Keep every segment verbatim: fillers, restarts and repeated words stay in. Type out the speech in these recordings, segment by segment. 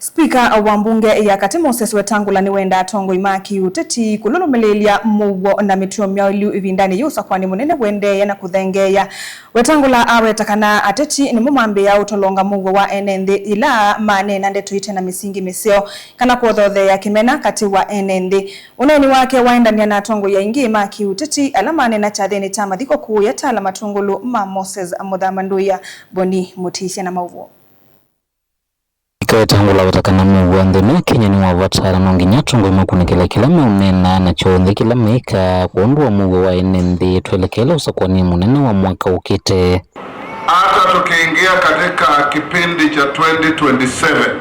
Spika wa mbunge ya katĩ Moses Wetangula nĩwendaa atongoi ma kĩũteti kũlũlũmĩlĩĩlya mũuo na mĩtuo myaũlu ĩvindanĩ yĩĩ ũsakũani mũnene ũendeea na kũthengeea. Wetangula aweta kana ateti nĩmo mambĩĩaa ũtolonga mũuo wa ene nthĩ yĩla maneena ndeto ite na mĩsingi mĩseo kana kũthootheea kĩmena katĩ wa ene nthĩ. Ũneeni wake waendany'a na atongoi aingĩ ma kĩũteti ala maneena kyathĩnĩ kya mathiko kũũya ta ala matũngũlũ ma Moses Mũthama. Ndũĩa Boni Mũtĩsya na maũvoo. Wetangula aweta kana mũuo wa nthĩ ĩno ya Kenya nĩ wa vata na no nginya atongoi makunĩkĩle kĩla meũneena na kyonthe kĩla meĩkaa kwondũ wa mũuo wa ene nthĩ twelekele ũsakũani mũnene wa mwaka ũkĩte. Hata tukiingia katika kipindi cha twenty twenty-seven,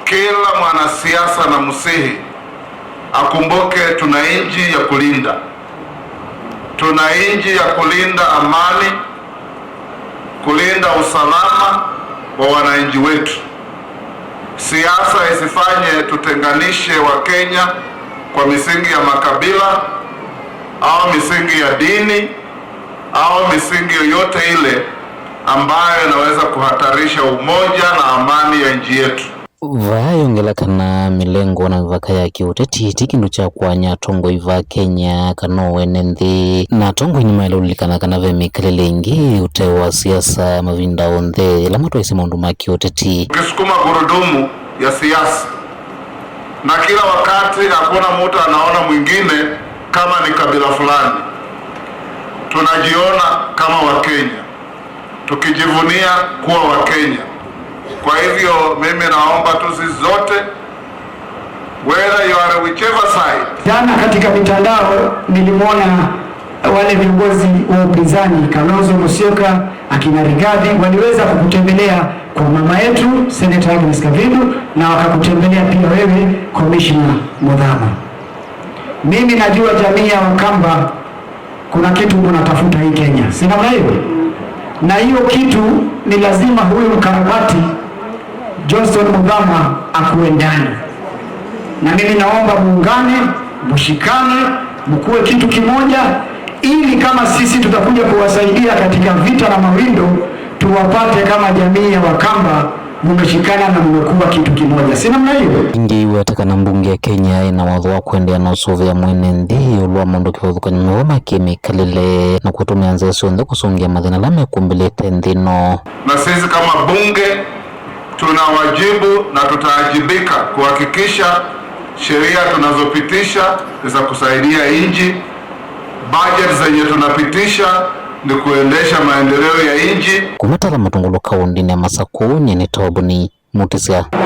kila mwanasiasa na msihi akumbuke tuna nchi ya kulinda. Tuna nchi ya kulinda amani, kulinda usalama wa wananchi wetu. Siasa isifanye tutenganishe Wakenya kwa misingi ya makabila au misingi ya dini au misingi yoyote ile ambayo inaweza kuhatarisha umoja na amani ya nchi yetu. Vaa ayongela kana mĩlengo na mĩvaka ya kĩũteti ti kĩndũ kya kũany'a atongoi va Kenya kana o ene nthĩ, na atongoi nĩmaĩle ũlilikana kana ve mĩkalĩle ĩngĩ ũtee wa siasa mavinda onthe yĩla matwaĩsye maũndũ ma kĩũteti. Ukisukuma gurudumu ya siasa, na kila wakati hakuna mtu anaona mwingine kama ni kabila fulani, tunajiona kama Wakenya, tukijivunia kuwa Wakenya. Kwa hivyo mimi naomba tu sisi zote, whether you are whichever side. Jana katika mitandao nilimwona wale viongozi wa upinzani, Kalonzo Musyoka, akina Rigathi, waliweza kukutembelea kwa mama yetu Senator Agnes Kavindu, na wakakutembelea pia wewe Commissioner Muthama. Mimi najua jamii ya Wakamba kuna kitu mnatafuta hii Kenya, si namna hiyo? Na hiyo kitu ni lazima huyu mkarabati Johnson Muthama akuwe ndani. Na mimi naomba muungane, mshikane, mkuwe kitu kimoja, ili kama sisi tutakuja kuwasaidia katika vita na mawindo, tuwapate kama jamii ya Wakamba mumeshikana na mmekuwa kitu kimoja. Si namna hiyo? Ĩngĩ, iweta kana mbunge ya Kenya ĩna watho wa kũendeea na ũsũvĩa mwene nthĩ ĩũlũ wa maũndũ kĩvathũkany'o mew'a ma kĩmĩkalĩle na kũtũmĩa nzĩa syonthe kũsũngĩa mathĩna ala mekũmbĩlĩte nthĩ ĩno. Na sisi kama bunge tuna wajibu na tutaajibika kuhakikisha sheria tunazopitisha ni za kusaidia nchi, budget zenye tunapitisha ni kuendesha maendeleo ya nchi. Kuma Tala Matungulu kaũndĩnĩ ya Masakũ, nyie nĩ Tobuni Mutisya.